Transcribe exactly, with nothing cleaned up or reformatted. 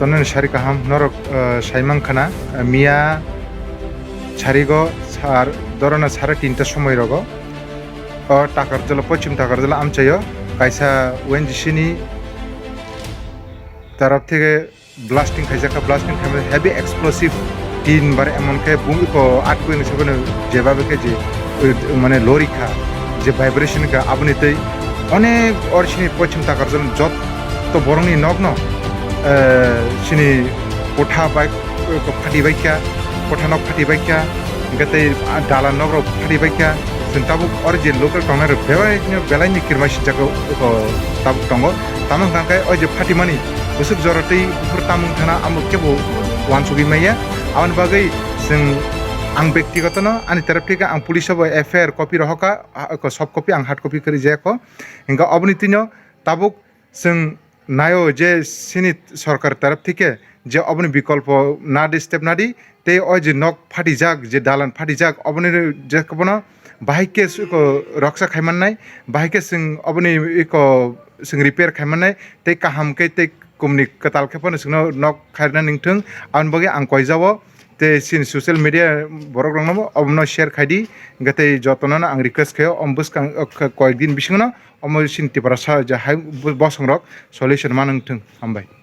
Jotono ni sari kaham norok, eh, saimang khana, eh, miya sarigo sar, dorona sare tinta somoi rogo o Takarjala, Pochim Takarjala amchaio kaisa O N G C ni taraf theke blasting khaijak kha, blasting khaimani heavy explosive tin bar emon khe bung iko atkwi ni sebeno jebabe khe je, eh, mane lori kha, je vibration kha, aboni tei onek or sini Pochim Takarjal jotto borokni nokno, eh, sini kotha bai, eh, phati bai kha, kotha nok phati bai kha, hingke tei dalan nok rok phati bai kha. Chwng tabuk or je local tongnai rok belai no, belai ni kirmai sinjak rok tabuk tongo. Tamo hwnka khe o je phatimani bwswk jora tei buphuru tamung thana amo kebo uansugwi maya. Aboni bagwi chwng, ang bektigoto no ani terep theke ang police o bo F I R copy rohorkha, ah, ko soft copy, ang hard copy kwrwi jaya kho. Hingke oboni twino tabuk chwng naio je sini sorkar terep theke je oboni bikolpo nadi, step nadi, tei o je nok phatijak, je dalan phatijak, oboni je kobono bahai khe iko roksa khaimannai, bahai khe chwng oboni iko chwng repair khaimannai, tei kaham khe tei kumni kwtal khe phano chwngno nok khairina ningthwng, aboni bagwi ang koijao tei chini social media borok rokno obono share khaidi, hingkhe tei jotono ang request khaio, om bwskang, ok, koyek din bisingno omo chini Tiprasa je hai bosong rok solution manwng thwng, hambai.